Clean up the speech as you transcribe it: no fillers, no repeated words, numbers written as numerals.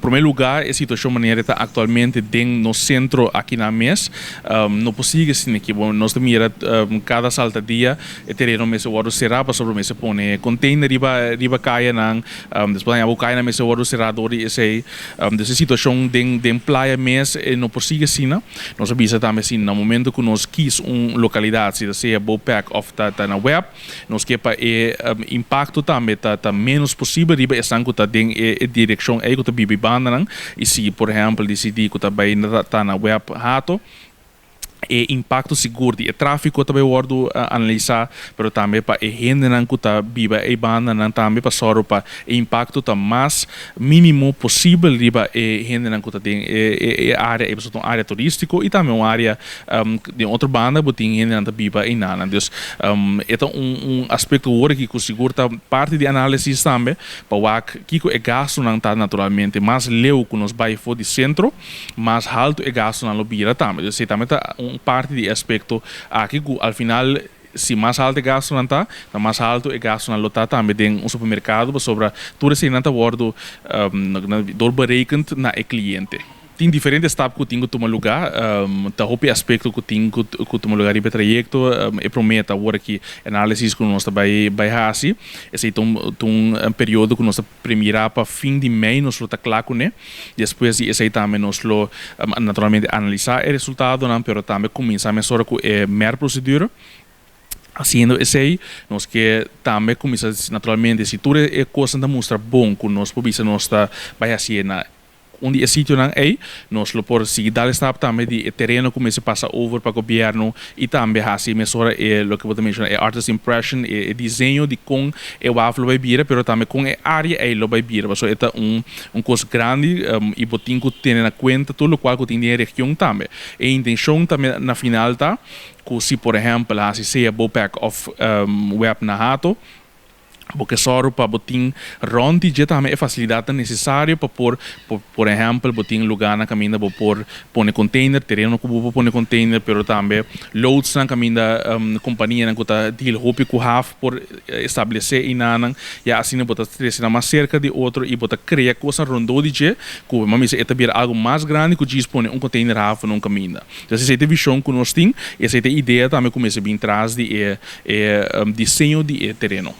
Promé lugá, e situashon manera ta aktualmente den nos sentro aki na mes no por sigui asina aki. Bon, nos ta mira kada salta dia e tereno mester wòrdu será pasobra mester pone container riba kayanan. Despues haña bo kayanan mester wòrdu será dor di esei. Dus e situashon den playa mes no por sigui asina. Nos a bisa tambe si na momento ku nos kis un lokalidat, si ta sea Bopec òf ta na web, nos ke pa e impakto tambe ta ménos posibel riba esnan ku ta den e direkshon ei ku ta biba e bandanan. I si por ehèmpel disidí ku ta bai ta na web Hato, e impakto sigur di e tráfiko ta bai wòrdu analisá, pero tambe pa e hendenan ku ta biba e bandanan tambe pa sòru pa e impakto ta mas mínimo posibel riba e hendenan ku ta den e área ei, pasobra ta un área turístiko i tambe un área den otro banda bo tin hendenan ta biba einanan. Dus e ta un aspekto awor aki ku sigur ta parti di análisis tambe pa wak kiko e gastunan ta naturalmente. Mas leu ku nos bai for di sentro, mas haltu e gastunan lo bira tambe. Dus esei tambe ta un parti di e aspekto aki ku al final si mas haltu e gastunan ta, ta mas haltu e gastunan lo ta tambe den un supermerkado pasobra tur eseinan ta wòrdu dor berekend na e kliente. Tin diferente stap ku tin ku tuma lugá. Ta hopi aspekto ku tin ku tuma lugá riba e trayekto. E promé ta awor aki análisis ku nos ta bai bai hasi. Esei ta un periodo ku nos ta premirá pa fin di mei nos lo ta kla kuné. Despues di esei tambe nos lo naturalmente analisá e resultadonan pero tambe kuminsá mesora ku e mer prosedura. Hasiendo esei nos ke tambe kuminsá naturalmente si tur e kosnan ta mustra bon ku nos por bisa nos ta bai hasié na un di e sitionan ei, nos lo por sigui dal e stap tambe di e tereno ku mester pasa over pa gobièrnu i tambe hasi mesora e loke bo ta menshoná e artist impression, e diseño di kon e waf lo bai bira pero tambe kon e área ei lo bai bira pasobra e ta un un kos grandi i bo tin ku tene na kuenta tur lokual ku tin den e region tambe. E intenshon tambe na final ta ku si por ehèmpel hasi sea Bopec òf web na Hato, Bo ke sòru pa bo tin rònt di dje tambe e fasilidatnan nesesario pa por, por ehèmpel, bo tin lugánan kaminda bo por pone konteiner, tereno ku bo por pone konteiner, pero tambe loodsnan kaminda kompanianan ku ta deal hopi ku haf por establesé einanan. Ya asina bo ta trese nan mas serka di otro i bo ta krea kosnan rondó di dje ku bo mester e ta bira algu mas grandi ku djis pone un konteiner haf na un kaminda. Entonces esei ta e vishon ku nos tin i esei ta e idea tambe ku mester bin tras di e diseño di e tereno.